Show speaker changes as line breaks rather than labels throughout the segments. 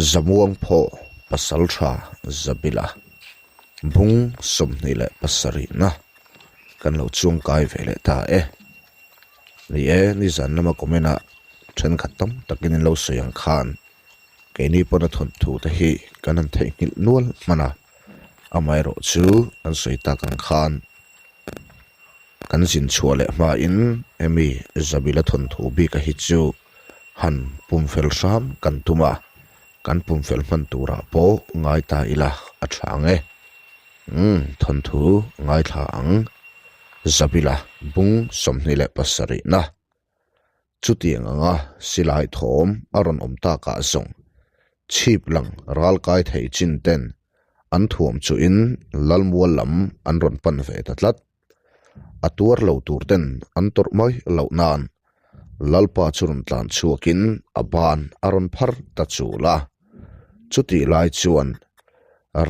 Zamuang phaw Pasaltha Zabila bung 27na kan lo chuangkai ve leh ta e. Ni e, nizan lama comment ah thenkhat tam takin in lo sawi ang khan keini pawn a thawnthu te hi kan han theihnghilh nual hman a, amaherawh chu an sawi tak ang khan Kan zin chhuah leh hmain hemi Zabila thawnthu bika hi chu han pumfel hram kan tum a, kan pumfel hman turah pawh ngai ta ila a tha ang e. Umm, thawnthu ngaithla ang. Zabila bung 27 na. Chutiang anga silai thawm a rawn awm takah zawng chhip lang ral kai thei chin ten an thuam chuhin Lalmual lam an rawn pan ve ta tlat. A tuar lo tur ten an tawrh mai loh nan Lalpa chu rawn tlan chhuakin a ban a rawn phar ta chul a. Chutih lai chuan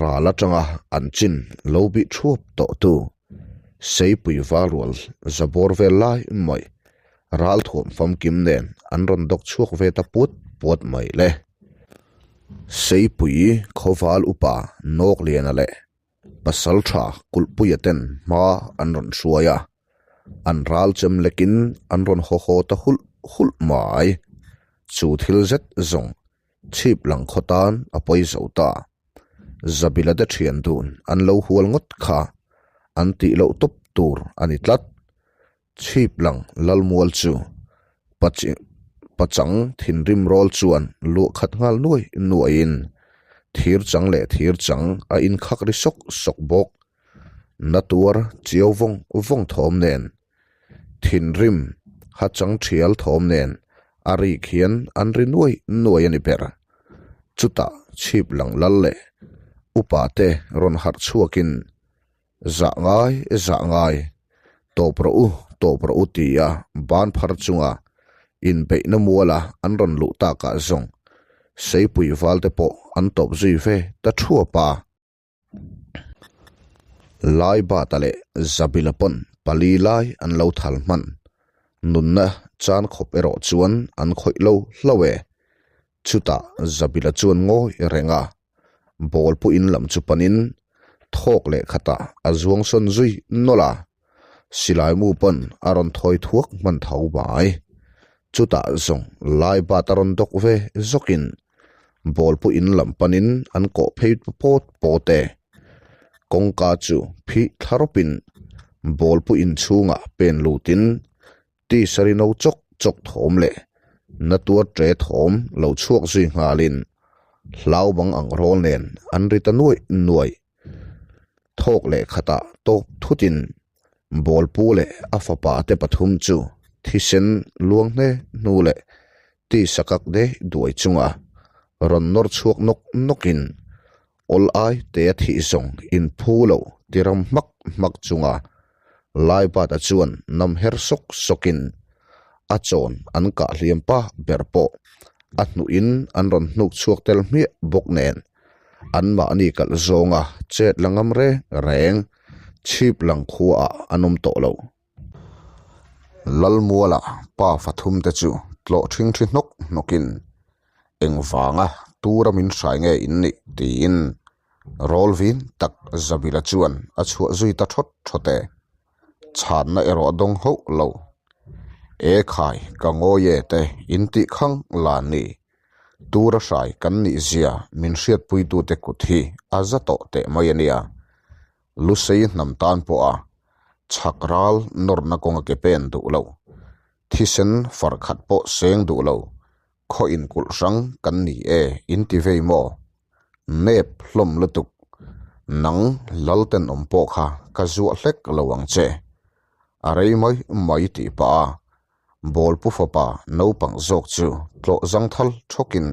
ral atanga an chin lo bih thuap tawh tu Seipui Valrual zabawr vel lai mai Ral thuam famkim nen an rawn dawk chhuak ve ta puat puat mai le. Seipui khawval upa Nawkliana leh Pasaltha Kulhpuia ten hma an rawn hruai a, an ral chem lekin an rawn haw haw ta hulh hulh mai. Chu thil zet zawng chhip lang khaw tan a pawi zo ta. Zabila te thian dun an lo hual ngawt kha an tih loh tawp tur a ni tlat. Chhip lang Lalmual chu pachang thinrim rawl chuan luah khat nghal nuai nuaiin thir chang leh thir chang a inkhak ri sawk sawk bawk. Na tuar chiau vawng vawng thawm nen, thinrim ha chang thial thawm nen a rik hian an ri nuai nuai a ni ber. Chutah chhip lang lal leh upa te rawn harh chhuakin Zah ngai, zah ngai, tawp rawh u, tawp rawh u tia ban phar chunga inbeihna muala an rawn luh takah zawng Seipui valte pawh an tawp zui ve ta thuap a. Laibata leh Zabila pawn pali lai an lo thal hman. Nunna chan khawp erawh chuan an khawih lo hlauh e. Chutah Zabila chuan ngawi reng a. Ball pawh in lam chu panin thawk leh khatah a zuang sawn zui nawlh a, silai mu pawn a rawn thawi thuak hman tho mai. Chutah zawng lai bat a rawn dawk ve zawkin ball pawh in lam panin an kawh phei pawt pawt e. Kawngka chu phih thla rawpin ball pawh in chhungah pen lutin Tisa ri no chawk chawk thawm leh na tuar ṭe thawm lo chhuak zui nghalin hlau bang ang rawl nen an ri ta nuaih nuaih. Thawk leh khatah tawp thutin Bawlpu leh a fapa te pathum chu thisen luang hne hnu leh tisa kak de duai chunga rawn nawr chhuak nawk nawkin awl ai te a thih zawng inphu lo ti ram hmak hmak chunga Laibata chuan nam her sawk sawkin a chawn an kah hliam pa ber pawh a hnuhin an rawn hnuk chhuak tel hmiah bawk nen anmahni kalh zawnga chet la ngam reng reng chhip lang khuaah an awm tawh lo. Lalmuala pa fathum te chu tlawh ṭhing ṭhi hnawk hnawkin engvanga tura min hrai nge in nih tiin Rawlvin tak Zabila chuan a chhuah zui ta thawt thawt e. Chhanna erawh a dawng hauh lo. E khai, ka ngawi e te in tih khang la ni. Tura hrai kan nih zia min hriatpuitute kut hi a za tawh teh mai a nia. Lusei hnam tan pawha chhak ral nawrna kawnga ke pen duh lo. Thisen far khat pawh seng duh lo. Khaw inkulh hrang kan ni e in ti vei maw? Nep hlawm lutuk. Nang lal tenawm pawh kha ka zuah hlek lo ang che. A rei mai mai tih pah a, Bawlpu fapa naupang zawk chu tlawh zangthal thawkin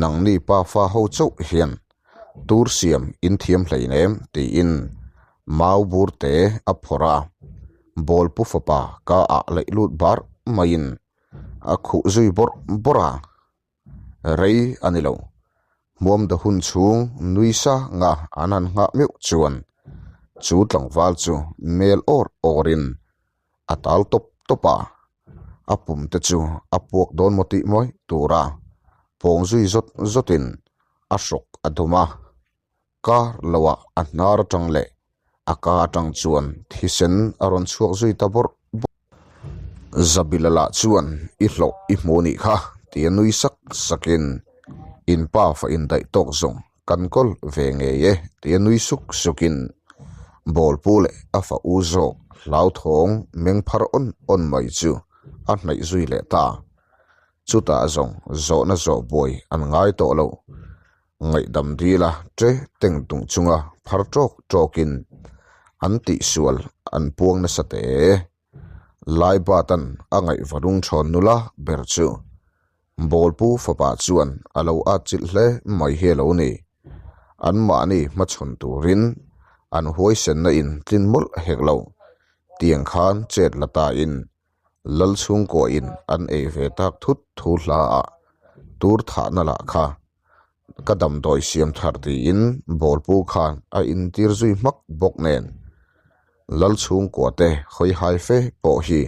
nangni pa fa ho chauh hian tur siam in thiam hleinem tiin mau bur te a phawrh a, Bawlpu fapa ka ah laih lut bar maiin a khuh zui bawrh bawrh a. Rei a ni lo. Hmuam da hun chhung nui sa nga an han nghah meuh chuan chu tlangval chu mel awr awrin a tal tawp tawp a, a pum te chu a puak dawn maw tih mawi tur a. Pawng zui zawt zawtin a hrawk a dawm a, kar loah a hnar atang leh a ka atang chuan thisen a rawn chhuak zui ta bawrh bawrh. Zabila lah chuan i hlawh i hmu nih kha tia nui sak sakin in pa fa indaih tawk zawng kan kawl ve ngei e tia nui suk sukin bawlpu leh a fa u zawk hlauthawng meng phar awn awn mai chu a hnaih zui leh ta. Chutah zawng zawhna zawh buai an ngai tawh lo. Ngaihdam dila che teng tung chunga phar tawk tawkin an tihsual an puang nasa teh e. Laibatan a ngaihvalung thawn nula ber chu Bawlpu fapa chuan a lo atchilh hle mai hi a lo ni. Anmahni hmachhawn turin an huaisenna in tlin mawlh hek lo. Tiang khan chet la tain Lal chhungkuahin an ei ve tak thut thu hla ah tur thahna lah kha ka damdawi siam thar tiin bawlpu khan a intir zui hmak bawk nen Lal chhungkua te hawi hai fe pawh hi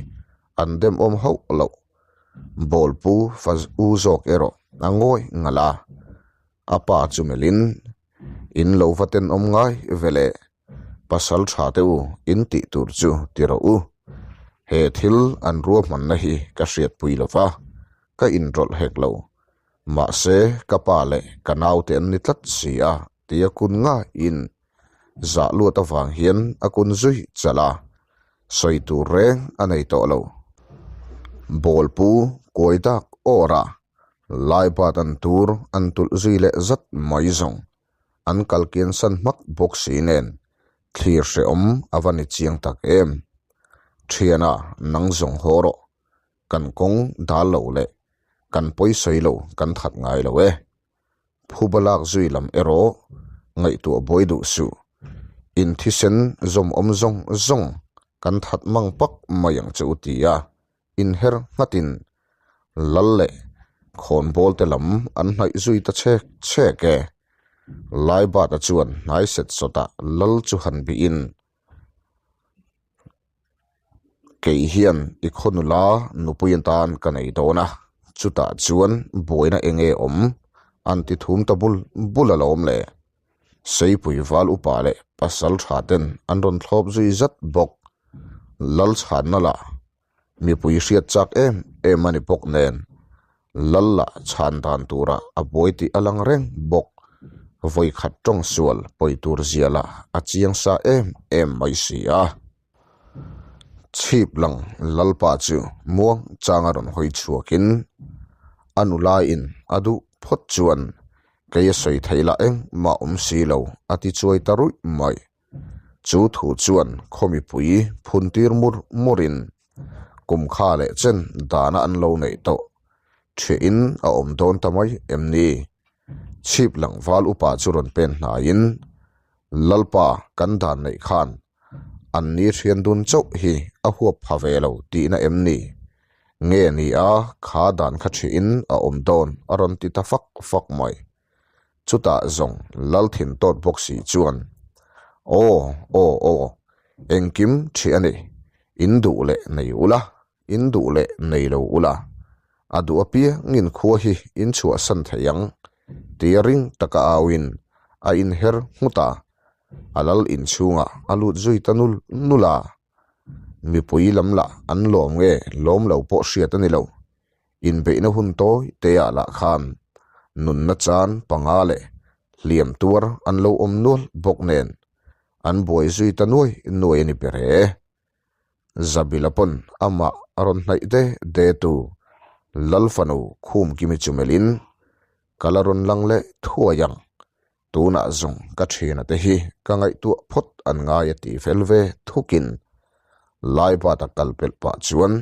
an demawm hauh loh. Bawlpu fa u zawk erawh a ngawi ngalh a, a pa chu melhin in lo va tenawm ngai ve le. Pasal tha te u in tih tur chu ti rawh u. He thil an ruahmanna hi ka hriatpui lo va, ka inrawlh hek lo. Mahse, ka pa leh ka naute an ni tlat si a tia kun ngaiin zah luat avang hian a kun zui chalh a, sawi tur reng a nei tawh lo. Bawlpu kuai dak awr a, laibat an tur an tulh zui leh zat mai zawng. An kal kian san hmak bawk si nen thlir hrehawm a va ni chiang tak em. Thiana nang zawng haw rawh, kan kawng dal lo leh kan pawi sawi lo kan that ngai lo e. Phuba lak zui lam erawh ngaihtuah buai duh suh, in thisen zawm awm zawng zawng kan that mang pak mai ang che u ti a inher nghatin lal leh khawnbawl te lam an hnaih zui ta chhek chhek e. Laibata chuan hnai set sawtah lal chu han bihin, Kei hian i khaw nula nupui atan ka nei dawn a, chutah chuan buaina eng nge awm? an ti thum ta bul bul alawm le. Seipui val upa leh pasal tha ten an rawn thlawp zui zat bawk. Lal chhanna lah Mipui hriat chak em em a ni bawk nen, Lal lah chhan dan turah a buai tih a lang reng bawk. Vawi khat tawng sual pawi tur zia lah a chiang sa em em mai si a. Chhip lang Lalpa chu muang changa rawn hawi chhuakin a nulaiin a duh phawt chuan kei a sawi theih lah engmah awm si lo a ti chuai ta ruih mai. Chu thu chuan khaw mipui phun tir mur murin kum kha leh chen dana an lo neih tawh thiahin a awm dawn ta mai em ni? Chhip langval upa chu rawn pen hnaiin, Lalpa kan dan neih khan an ni thian dun chauh hi a huap pha ve lo tihna em ni? Nge ni a kha dan kha thiahin a awm dawn a rawn ti ta fak fak mai. Chutah zawng lal thin tawt bawk si chuan, Aw, aw, aw, engkim ṭhi a ni, in duh leh nei ula, in duh leh nei lo ula, a duh apiangin khua hi in chhuahsan thei ang, tia ring taka auin a inher nghut a, a lal inchhungah a lut zui ta nul nul a. Mipui lam lah an lawm nge lawm lo pawh hriat a ni lo. Inbeihna hun tawi teah lah khan nunna chan panga leh hliam tuar an lo awm nual bawk nen an buai zui ta nuai nuai a ni ber e. Zabila pawn amah a rawn hnaih de de tu Lal fanu khum kimi chu melhin ka la rawn lang leh thuai ang. Tunah zawng ka thiana te hi ka ngaihtuah phawt an ngai a ti fel ve thukin Laibata kal pelh pah chuan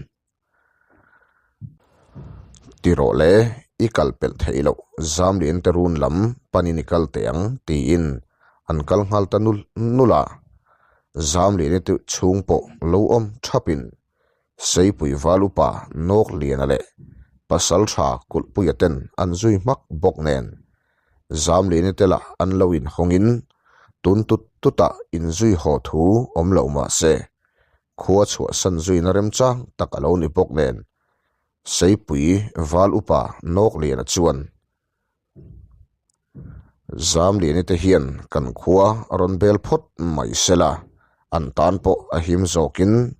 Ti rawh le, i kal pelh theih loh Zamlian te run lam panin i kal teh ang tiin an kal nghal ta nul nul a. Zamlian te chhung pawh lo awm thapin Seipui val upa Nawkliana leh Pasaltha Kulhpuia ten an zui hmak bawk nen Zamlian te lah an lo inhawngin tun tut tutah inzui haw thu awm lo mah se Khua chhuahsan zuina remchang tak a lo ni bawk nen, Seipui val upa Nawkliana chuan. Zamliani te hian kan khua a rawn bel phawt mai sela, an tan pawh a him zawkin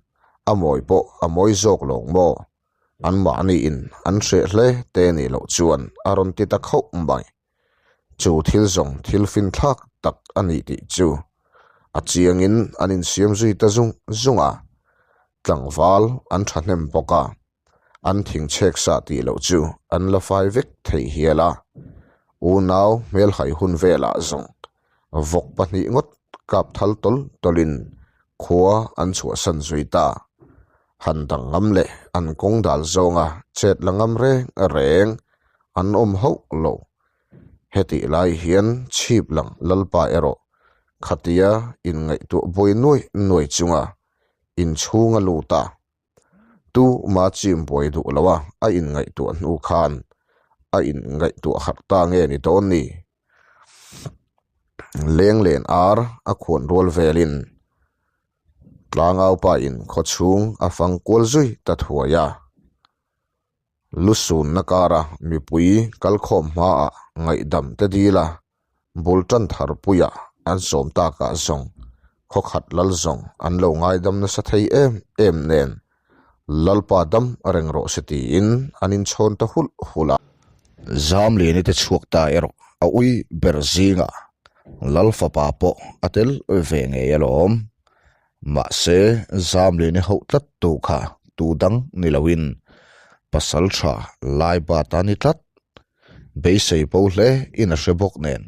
a mawi pawh a mawi zawk lawng maw? Anmahniin an hreh hle te nih loh chuan a rawn ti ta khauh mai. Chu thil zawng thil finthlak tak a ni tih chu a chiangin an insiam zui ta zung zung a, tlangval an thahnem bawk a, an thingchhek sa tih loh chu an la fai vek thei hial a, unau hmelhai hun velah zawng vawk pahnih ngawt kap thal tawl tawlin khua an chhuahsan zui ta. Han dang ngam leh an kawng dal zawnga chet la ngam reng reng an awm hauh lo. Hetih lai hian chhip lang Lalpa erawh khatia inngaihtuah buai nuai nuai chunga inchhung a lut a. Tu ma chim buai duh lo a a inngaihtuah hnu khan a inngaihtuah harh ta nge ni dawn ni? Lenglen ar a khuan rual velin tlangau pa in khawchhung a fang kual zui ta thuai a. Lusunna kara mipui kalkhawm hmaah ngaihdam te dil a, bul tan thar puiah an sawm takah zawng khawkhat lal zawng an lo ngaidam nasa thei em em nen Lalpa dam reng rawh se tiin an inchhawn ta hulh hulh a. Zamliani te chhuak ta erawh a ui ber zingah Lal fapa pawh a tel ve ngei alawm. Mahse Zamliani hauh tlat tu kha tu dang ni loin pasal tha Laiba ta ni tlat. Beisei bo hle in a hre bawk nen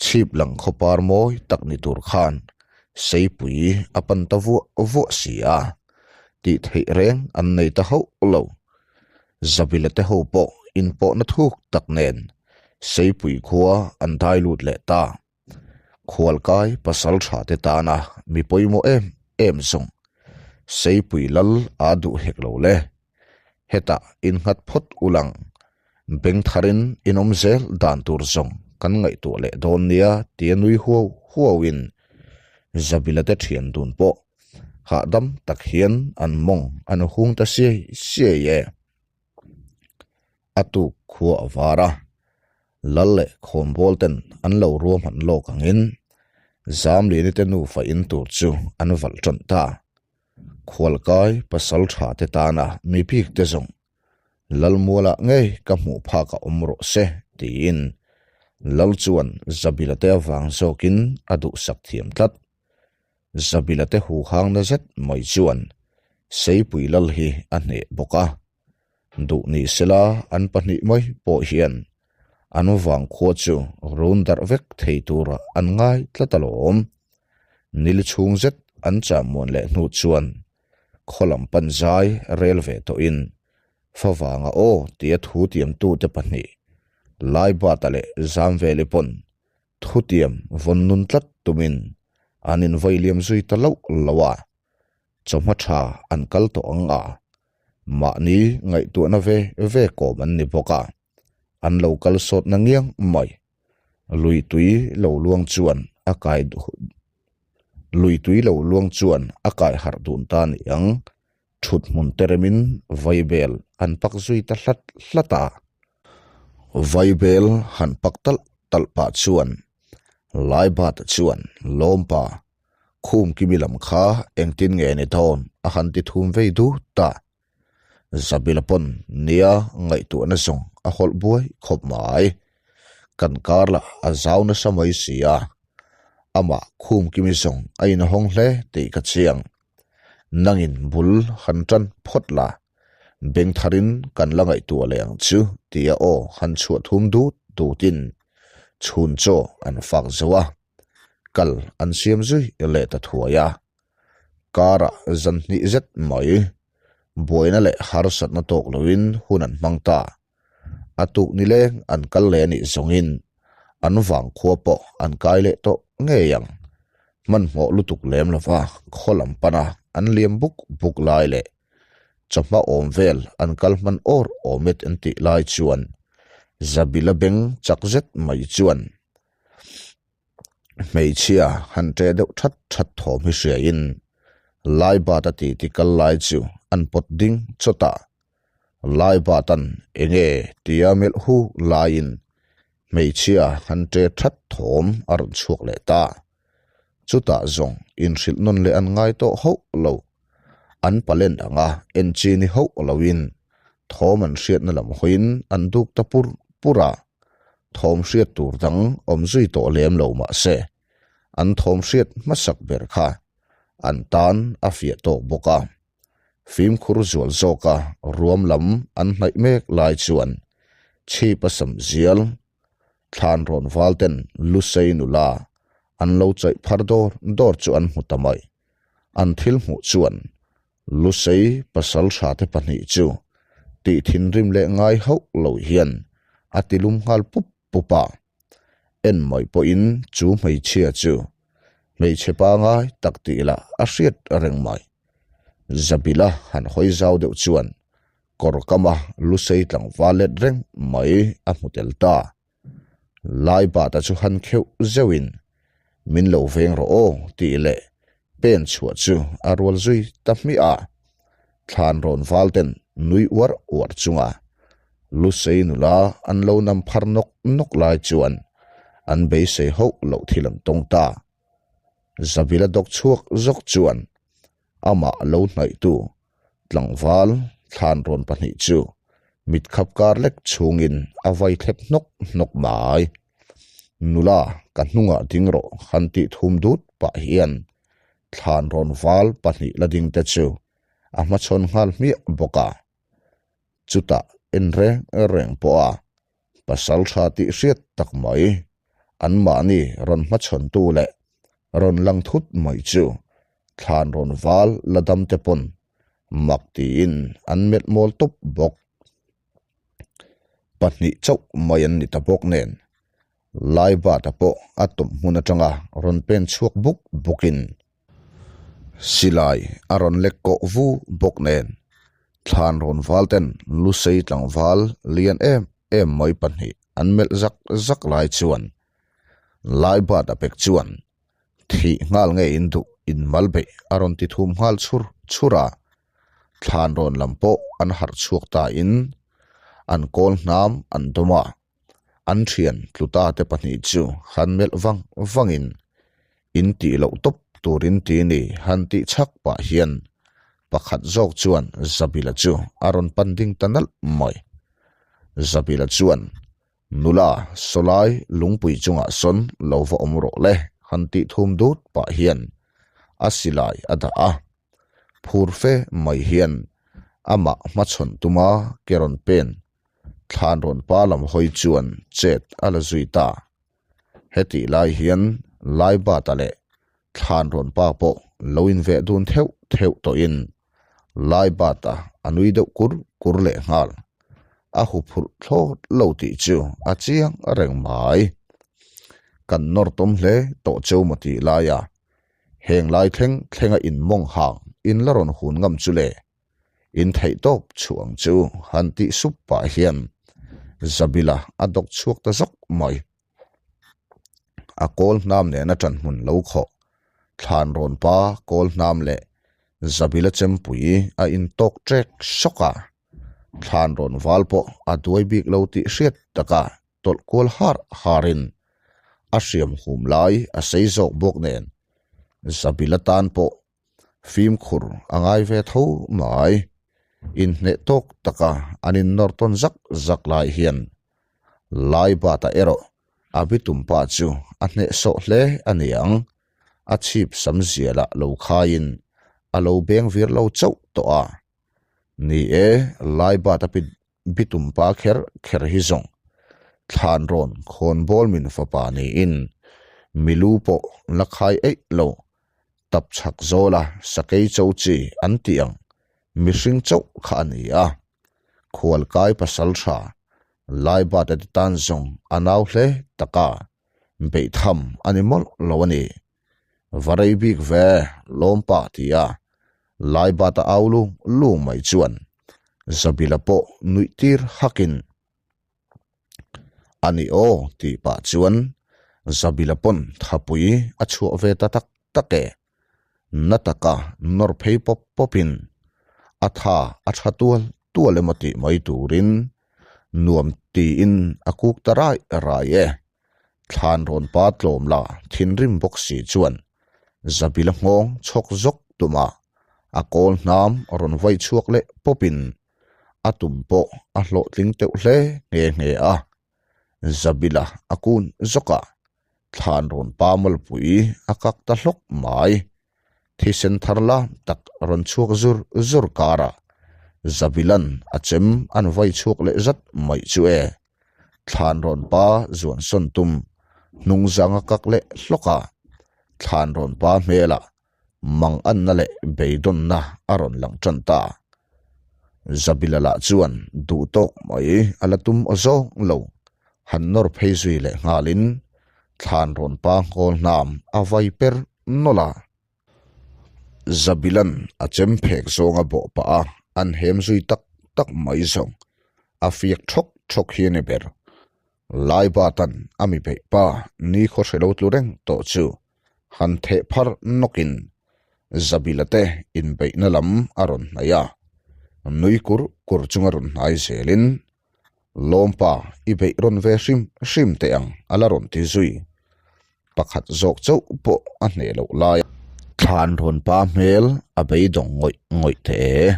chhip lang khawpar mawi tak ni tur khan seipui a pan ta vuah vuah si a, tih theih reng an nei ta hauh lo. Zabila te ho pawh inpawhna thuk tak nen seipui khua an dai lut leh ta. Khualkai pasal tha te tana mi pawimawh em em zawng Seipui lal aa duh hek lo le. Hetah innghat phawt ulang beng tharin in awm zel dan tur zawng kan ngaihtuah leh dawn nia tia nui huau huauin Zabila te thian dun pawh hahdam tak hian an mawng an hung ta siai siai e. A tuk khua a var a, Lal leh khawnbawl ten an lo ruahman lawk angin Zamliani te nufa in tur chu an valh tan ta. Khualkai pasal tha te tana mi bik te zawng Lalmualah ngei ka hmuh phak a awm rawh se tiin Lal chuan Zabila te avang zawkin a duhsak thiam tlat. Zabila te huhang na zet mai chuan Seipui Lal hi a hneh bawk a. Duh ni sela an pahnih mai pawh hian an vangkhua chu run darh vek thei tura an ngai tlat alawm. Nil chhung zet an chahmuan leh hnu chuan khaw lam pan zai rel ve tawhin favanga aw tia thu tiamtute pahnih Laibata leh Zamveli pawn thutiam vawn nun tlat tumin an invailiam zui ta loh lo a, chawhma tha an kal tawh ang a. Mahni ngaihtuahna ve ve kawm an ni bawk a, an lo kal sawt na ngiang mai. Lui tui lo luang chuan a kai Lui tui lo luang chuan a kai harh dun ta ni ang, thut hmun te remin vaibel an pak zui ta hlat hlat a. Vaibel han pak talh talh pah chuan Laibata chuan Lawmpa Khum kimi lam kha engtin nge ni dawn a han ti thum vei dut ta. Zabila pawn nia ngaihtuahna zawng a hawlh buai khawp mai. Kan kar lah a zau nasa mai si a, amah khum kimi zawng a inhawng hle tih ka chiang. Nangin bul han tan phawt la, beng tharin kan la ngaihtuah leh ang chu tia aw han chhuah thum dut dutin chhun chaw an fak zo a. Kal an siam zui leh ta thuai a, karah zan hnih zet mai buaina leh harsatna tawk loin hun an hmang ta. A tuk ni leng an kal leh anih zawngin an vangkhua pawh an kai leh tawh ngei ang. Hmanhmawh lutuk lem lova khaw lam pana an liam buk buk lai leh chawhma awm vel an kal hman awr awm et an tih lai chuan Zabila beng chak zet mai chuan Hmeichhia han ṭe deuh that that thawm hi hriain Laibata titi kal lai chu an pawt ding chawt a, Laibatan enge tia melh hu laiin. Hmeichhia han ṭe ṭhat thawm a rawn chhuak leh ta. Chutah zawng inhrilh nawn leh an ngai tawh hauh lo. An palen anga en chi ni hauh loin thawm an hriatna lam hawiin an duk ta pur pur a. Thawm hriat tur dang awm zui tawh lem lo mah se, an thawm hriat hmasak ber kha an tan a fiah tawk bawk a. Fimkhur zual zawka ruam lam an hnaih mek lai chuan chhip a sam zial thlan rawn val ten Lusei nula an lo chaih phar dawr dawr chu an hmu ta mai. An thil hmuh chuan Lusei pasal tha te pahnih chu tih thinrim leh ngai hauh lo hian a ti lum nghal pup pup a. En mai pawhin chu hmeichhia chu hmeichhe pangai tak tih lah a hriat reng mai. Zabila han hawi zau deuh chuan kawr kama lusei tlangval let reng mai a hmu tel ta. Laibata chu han kheuh zeuhin min lo veng rawh aw tih leh pen chhuah chu a rual zui ta hmiah a. Thlan rawn val ten nui uar uar chunga Lusei nula an lo nam phar nawk nawk lai chuan an beisei hauh loh thil an tawng ta. Zabila dawk chhuak zawk chuan amah lo hnaihtu tlangval thlan rawn pahnih chu mitkhap kar lek chhungin a vai thlep hnawk hnawk mai. Nula ka hnungah ding rawh han tih thum dut pah hian thlan rawn val pahnih la ding te chu a hmachhawn nghal hmiah bawk a. Chutah en reng reng pawh a pasal tha tih hriat tak mai anmahni rawn hmachhawntu leh rawn lang thut mai chu thlan rawn val la dam te pawn mak tiin an melh mawl tawp bawk. Pahnih chauh mai an ni ta bawk nen Laibata pawh a tawm hmun atanga rawn pen chhuak buk bukin Silai a rawn lek kawh vu bawk nen thlan rawn val ten Lusei tlangval lian em em mai pahnih an melh zak zak lai chuan Laibata pek chuan thih nghal nge in duh in mal beih a rawn ti thum nghal chhur chhur a, thlan rawn lam pawh an harh chhuak ta in an kawl hnam an dawm a. An thian tluta te pahnih chu han melh vang vangin in tih loh tawp turin ti ni han tih chhak pah hian pakhat zawk chuan Zabila chu a rawn pan ding ta nalh mai. Zabila chuan nula sawlai lungpui chungah sawn lo va awm rawh le han tih thum dut pah hian a silai a dah a, phur fe mai hian amah hmachhawn tuma ke rawn pen Thlan rawn pa lam hawi chuan chet a la zui ta. Hetih lai hian Laibata leh Thlan rawn pa pawh lo inveh dun theuh theuh tawhin Laibata a nui deuh kur kur leh nghal. A huphurh thlawt lo tih chu a chiang reng mai. Kan nawr tawm hle tawh cheu maw tih laia heng lai thleng thlenga inmawng hang in la rawn hun ngam chu le. In theih tawp chhuah ang chu han tih sup pah hian Zabila a dawk chhuak ta zawk mai. A kawl hnam nena ṭan hmun lo khawh thlan rawn pa kawl hnam leh Zabila chempui a intawk ṭek sawk a, thlan rawn val pawh a duai bik lo tih hriat taka tawlh kual har harin a hriam hum lai a sei zawk bawk nen Zabila tan pawh Fimkhur a ngai ve tho mai. Inhneh tawk taka an innawr tawn zak zak lai hian Laibata erawh a bitum pa chu a hnehsawh hle a niang. A chhip sam zialah lo khaiin a lo beng vir lo chauh tawh a. Ni e, Laibata bitum pa kher kher hi zawng thlan rawn khawn bawl min fapa niin milu pawh la khai eih lo. Tap chhak zawla sakei cho chi an tih ang mihring chauh kha a ni a, khualkai pasal tha Laibata te tan zawng a nau hle tak a, beihtham a ni mawlh lo a ni. Va rei bik ve lawmpa ti a, Laibata au lung lung mai chuan Zabila pawh nuih tir hakin A ni aw tih pah chuan Zabila pawn thapui a chhuah ve ta tak tak e. Na taka nawr phei pawp pawpin a tha a tha tual tual emaw tih mai turin nuam Tiin a kuk ta rai rai e. Thlan rawn pa tlawm la thinrim bawk si chuan Zabila nghawng chhawk zawk tuma a kawl hnam rawn vai chhuak leh pawpin a tum pawh a hlawhtling teuh hle nghe nghe a. Zabila a kun zawk a, thlan rawn pa malpui a kak ta hlawk mai. Thisen thar lam tak rawn chhuak zur zur karah Zabilan a chem an vai chhuak leh zat mai chu e. Thlan rawn pa zuan sawn tum hnung zang a kak leh hlawk a, thlan rawn pa hmelah mang anna leh beidawnna a rawn lang tan ta. Zabila lah chuan duh tawk mai a la tum aw zawng lo, han nawr phei zui leh nghalin thlan rawn pa nghawl hnam a vai per nawlh a. Zabilan a chem phek zawnga bawh pah a, an hem zui tak tak mai zawng a fiak thawk thawk hi a ni ber. Laibatan a mi beih pa ni khaw hre lo tlu reng tawh chu han theh phar nawkin Zabila te inbeihna lam a rawn hnaih a, nui kur kur chunga rawn hnai zelin Lawmpa i beih rawn ve hrim hrim teh ang a la rawn ti zui. Pakhat zawk chauh pawh a hneh loh lai a. Thlan rawn pa hmel a beidawng ngawih ngawih teh e.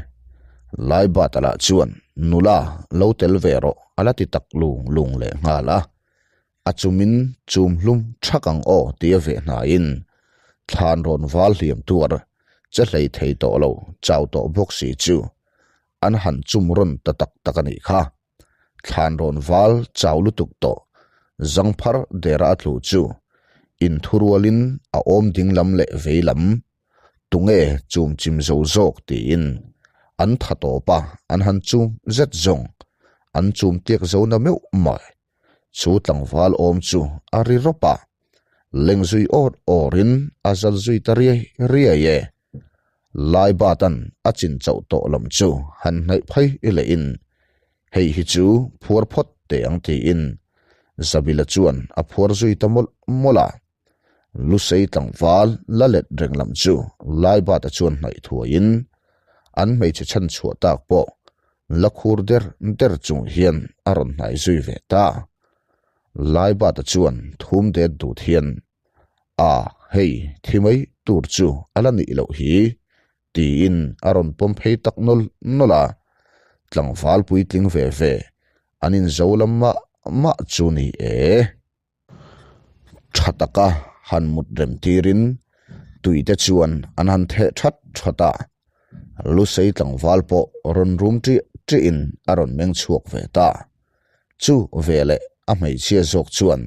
Laibata lah chuan nula lo tel ve rawh a la ti tak lung lung leh nghal a. A chumin chum hlum thak ang aw ti a veh hnaiin thlan rawn val hliam tuar che hlei thei tawh lo chau tawh bawk si chu an han chum rawn ta tak tak a nih kha. Thlan rawn val chau lutuk tawh zangphar dera a tlu chu inthurualin a awm dinglam leh veilam tunge chum chim zo zawk tiin an tha tawp a, an han chum zet zawng an chum tiak zo na meuh mai. Chu tlangval awm chu a ri rawp a, leng zui awr awrin a zal zui ta riai riai e. Laibatan a chin chauh tawh lam chu han hnaih phei i leh in, hei hi chu phuar phawt teh ang tiin Zabila chuan a phuar zui ta mawlh mawlh a. Lusei tlangval la let reng lam chu Laibata chuan hnaih thuaiin an hmeichhe chhan chhuah tak pawh la khur der der chung hian a rawn hnai zui ve ta. Laibata chuan thum det dut hian, A, hei, thi mai tur chu a la nih loh hi, tiin a rawn pawm phei tak nawl nawl a. Tlangval puitling ve ve an inzo lam mah mah chu ni e. Tha taka han mut rem tirin tui te chuan an han theh that that a, Lusei tlangval pawh rawn rum ṭih ṭihin a rawn meng chhuak ve ta. Chu veleh a hmeichhia zawk chuan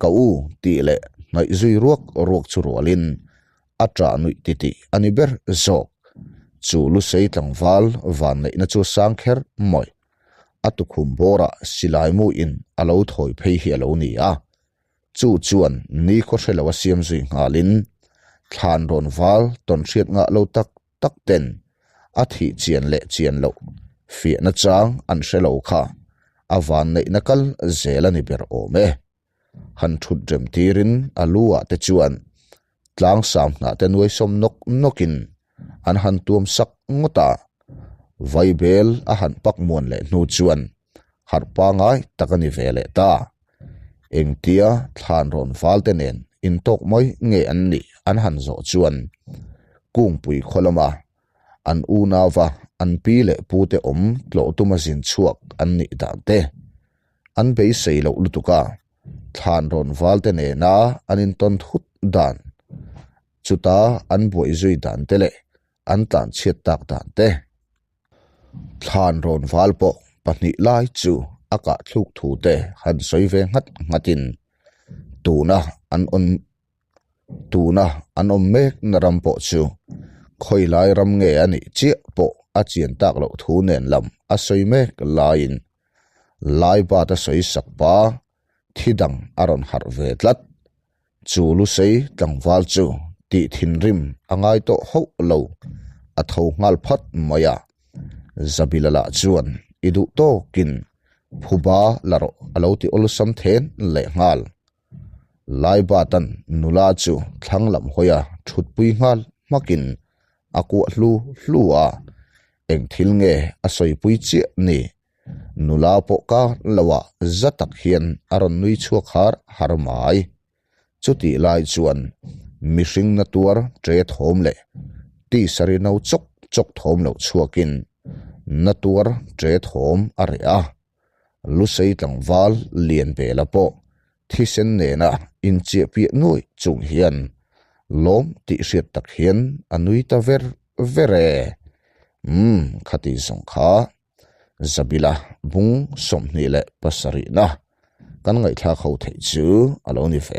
ka u tih leh hnaih zui ruak ruak chu rualin a ṭah nuih titih a ni ber zawk. Chu Lusei tlangval vanneihna chu sang kher mawi. A tukhum bawrah silai mu in a lo thawi phei hi a lo ni a, chu chuan ni khaw hre lo a siam zui nghalin thlan rawn val tawn hriat ngah lo tak tak ten a thih chian leh chian loh fiahna chang an hre lo kha a vanneihna kal zel a ni ber awm e. Han thut rem tirin a lu ah te chuan tlang sam hnah te nuai sawm nawk nawkin an han tuam sak ngawt a, vaibel a han pak muan leh hnu chuan harh pangai tak a ni ve leh ta. Engtia thlan rawn val te nen intawk mai nge an nih an han zawh chuan kungpui khaw lama an unauva an pi leh pu te awm tlawh tuma zin chhuak an nih dan te an beisei loh lutuk a, thlan rawn val te nena an intawn thut dan, chuta an buai zui dan te leh an tlan chhiat tak dan te. Thlan rawn val pawh pahnih lai chu a kah thluk thu te han sawi ve nghat nghatin tuna an awm Tuna an awm mek na ram pawh chu khawi lai ram nge a nih chiah pawh a chian tak loh thu nen lam a sawi mek laiin Laibat a sawi sak pa thi dang a rawn harh ve tlat. Chu Lusei tlangval chu tih thinrim a ngai tawh hauh lo, a tho nghal phat mai a. Zabila lah chuan i duh tawkin phuba la rawh a lo ti awlsam then leh nghal. Laibatan nula chu thlang lam hawia thutpui nghal hmakin a kuah hlu hlu a, eng thil nge a sawipui chiah ni? Nula pawh kar loah za tak hian a rawn nui chhuak har har mai. Chutih lai chuan mihring na tuar ṭe thawm leh tisa ri no chawk chawk thawm loh chhuakin na tuar ṭe thawm a reh a. Lusei tlangval lian vela pawh thisen nena inchiah piah nuai chung hian lawm tih hriat tak hian a nui ta ver ver e. Umm khati zawng kha Zabila bung 27na kan ngaihthlak ho theih chu a lo ni ve.